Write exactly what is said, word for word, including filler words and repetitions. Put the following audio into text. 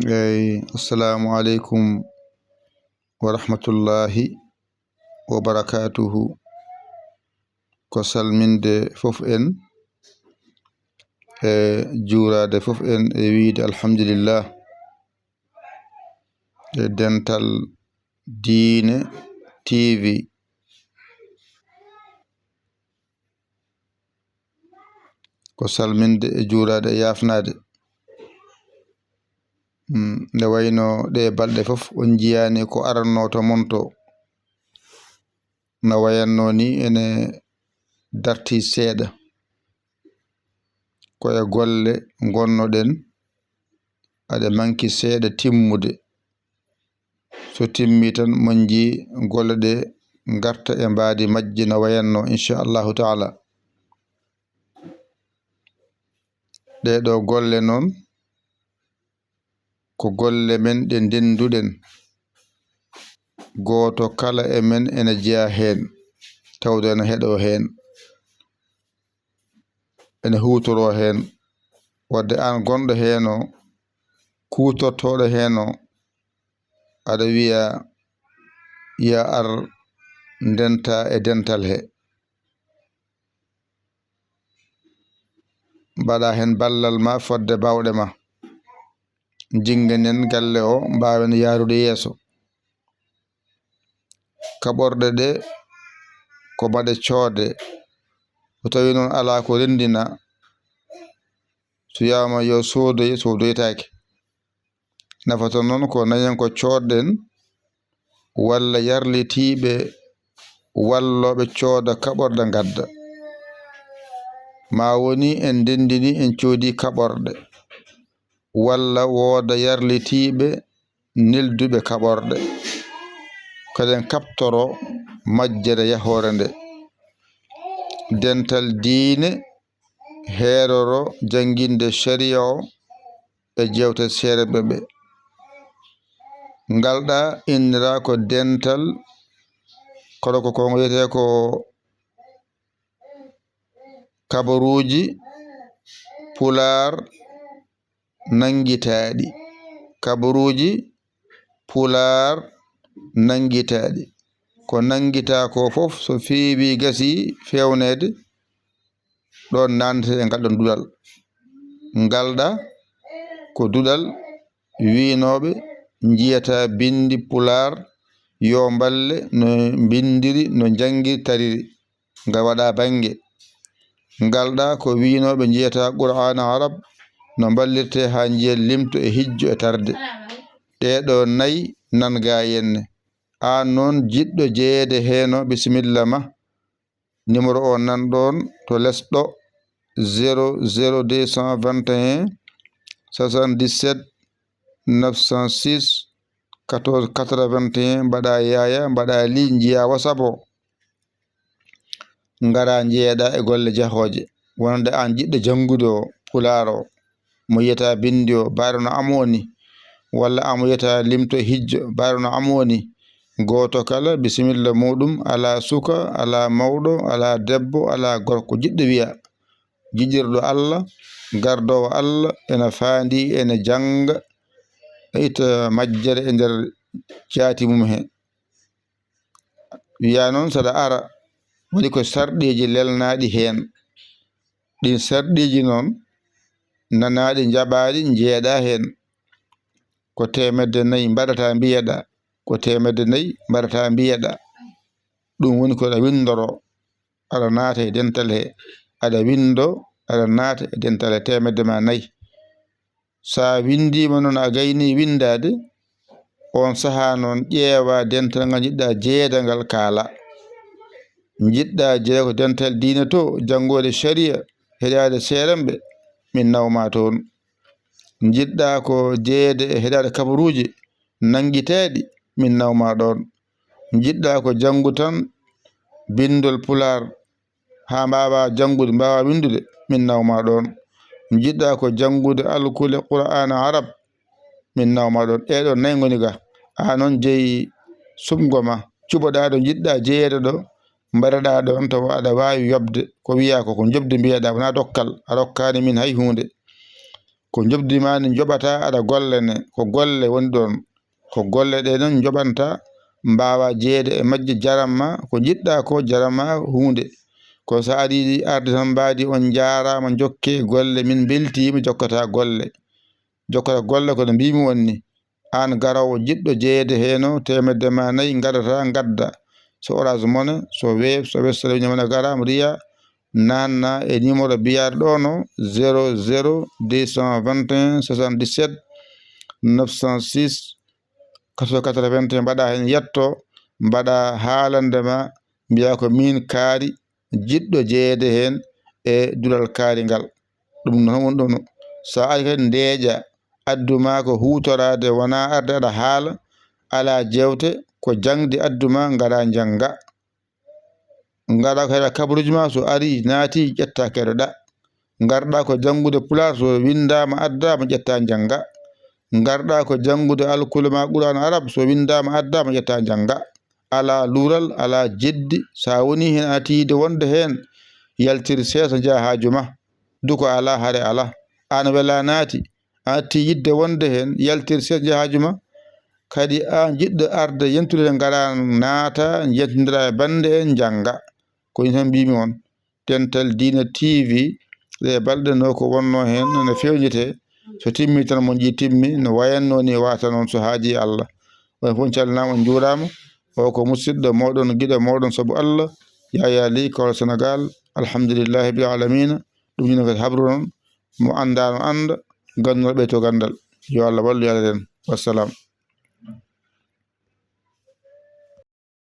Eyi, assalamu aleykum wa rahmatullahi wa barakatuhu. Ko salminde fof en, e juuraade fof en, e wiyde alhamdulillah. E Dental Diine T V, ko salminde e juuraade e yaafnaade. Mm, nde wayno ɗe balɗe fof on njiyaani ko aranno to mon to. No wayatno ni ene darti seeɗa. Ko e golle ngonnoɗen, aɗa manki seeɗa timmude. So timmi tan, mon nji golle ɗe ngarta e mbaadi majje no wayatno, inchallahu taala. Ɗee ɗoo golle noon, ko golle men ɗe ndennduɗen. Gooto kala e men ene jeyaa heen, tawde ene heɗoo heen, ene huutoroo heen. Wadde aan gonɗo heen o, kuutortooɗo heen o, aɗa wiya, "Yaa ar ndenta e dental he." Mbaɗa heen ballal ma fodde baawɗe ma. Jinnganen galle o, mbaawen yahrude yeeso. Kaɓorɗe ɗe ko mbaɗe coodde. So tawii noon alaa ko renndina, so wiyaama yo soodoye, soodoytaake. Nafata noon ko nayen ko coodɗen, walla yarlitiiɓe wallooɓe cooda kaɓorɗe ngadda. Ma woni en ndenndini, en coodi kaɓorɗe, walla wooda yarlitiiɓe nelduɓe kaɓorɗe. Ko eɗen kaɓtoro majjere yahoore nde. Dental diine heeroro jannginde shari'a o e jeewte seereɓe ɓe. Ngal ɗa innira ko dental, kono ko, ko ngo wiyetee ko kabaruuji Pulaar nanngitaaɗi. Kabaruuji Pulaar nanngitaaɗi. Ko nanngitaa ko fof, so feewi, gasi feewneede, ɗoon naatnete e ngal ɗoon duɗal. Ngal ɗa ko duɗal wiynooɓe njiyata binndi Pulaar, yo mballe no mbinndiri, no njanngiri, tariri. Ngal waɗa bannge. Ngal ɗa ko wiynooɓe njiyata Qur'aana Arab, no mballirtee haa njiya limto e hijjo e tarde. Ɗee ɗoo nayi nan ga henne. Aan noon jiɗɗo jeyeede heen o, bisimilla ma. Numéro o nan ɗoon to les ɗo, zéro zéro deux cent vingt et un soixante-dix-sept neuf cent six quatorze quatre-vingt-un, mbaɗa yaaya, mbaɗa li, njiya WhatsApp o. Ngara njeeɗa e golle jahooje. Wonande aan jiɗɗo janngude o, Pulaar o, mo yiyata binndi o, mbaɗa no am woni, walla aan mo yiyata limto e hijjo, mbaɗa no am woni. Gooto kala, bisimilla muuɗum, alaa suka, alaa mawɗo, alaa debbo, alaa gorko, jiɗɗo wiya, jiɗirɗo Allah, gardoowo Allah, ene faandi, ene jannga, ene itta majjere e nder jaati mum he. Wiya noon, saɗa ara, waɗi ko sarɗiiji lelnaaɗi heen. Ɗiin sarɗiiji noon, nanaaɗi, njaɓaaɗi, njeeɗa heen. Ko teemedde nayi mbaɗata mbiyeɗa, ko teemedde nayi mbaɗata mbiyeɗa. Ɗum woni ko aɗa winndoro, aɗa naata e dental he, aɗa winndo, aɗa naata e dental he teemedde ma nayi. So a winndiima noon, a gaynii winndaade, oon sahaa noon, ƴeewa dental ngal njiɗɗa jeyeede ngal, kaala. Njiɗɗa jeyeede ko dental diine to, janngoode shari'a, heɗaade seerenɓe, min nawma toon. Njiɗɗa ko jeyeede e heɗaade kabaruuji nanngiteeɗi, min nawma ɗoon. Njiɗɗa ko janngu tan binndol Pulaar, haa mbaawa janngude, mbaawa winndude, min nawma ɗoon. Njiɗɗa ko janngude alkule Qur'aana Arab, min nawma ɗoon. Ɗee ɗoo nayi ngoni ga. Aan noon jeyi suɓngo ma, cuɓoɗaa ɗo njiɗɗa jeyeede ɗo, mbaɗaɗaa ɗoon tawa aɗa waawi yoɓde. Ko wiyaa ko, ko njoɓdi mbiyeɗaa, wonaa dokkal. A rokkaani min hay huunde. Ko njoɓdi ma ndi njoɓata aɗa golle ne, ko golle woni ɗon. Ko golle ɗe noon njoɓanta, mbaawa jeyeede e majje, jaram ma ko njiɗɗa ko, jaram ma huunde. Ko so a ari arde tan mbaadi, on njaaraama, njokke golle, min mbeltiima, jokkata golle. Jokkata golle ko no mbiimi on ni. Aan garoowo jiɗɗo jeyeede heen o, teemedde ma nayi ngaɗata, ngadda. So Orange Money, so Wave, so Western Union, mana garaama, Ria, naatna e numéro biyaaɗo ɗo no, zéro zéro deux cent vingt et un soixante-dix-sept neuf cent six quatre-vingt-quatre-vingt-un, mbaɗa heen yetto, mbaɗa haalande ma, mbiya ko miin kaari jiɗɗo jeyeede heen e duɗal kaari ngal. Ɗum noon woni ɗum. So a ari kadi ndeeƴa, addu ma ko huutoraade, wonaa arde aɗa haala, alaa jeewte, ko jaŋde addu ma, ngaɗa njannga. Ngaɗa ko heɗa kabaruuji ma, so ari, naati, ƴetta keɗoɗa. Ngarɗa ko janngude Pulaar, so winndaama, addaama, ƴetta njannga. Ngarɗa ko janngude alkule ma Qur'aan Arab, so winndaama, addaama, ƴetta njannga. Alaa luural, alaa jeddi, so a woni heen, a tiiɗi wonde heen, yaltir seesa, njaha haaju ma. Duko alaa, hare alaa. Aan wela naati, a atti yiɗde wonde heen, yaltir seesa, njaha haaju ma. Kadi aan jiɗɗo arde yentude, ngara naata, njettondira e bannde en, njannga. Ko ɗum tan mbiymi on. Dental Diina T V, ɗe balɗe no ko wonnoo heen no feewnitee. So timmi tan, mo njii timmi, no wayatnoo ni wata noon so haajii Allah. On fof calminaama, on njuuraama. O ko musidɗo mooɗon, giɗo mooɗon sabu Allah, Yaya Ly, Kaolack, Senegal. Alhamdulillahi rabbil alamina. Ɗum ina kadi habru noon, mo anndaano annda, ganndal ɓeyto ganndal. Yo Allah wallu, yo Allah ren. Wassalam.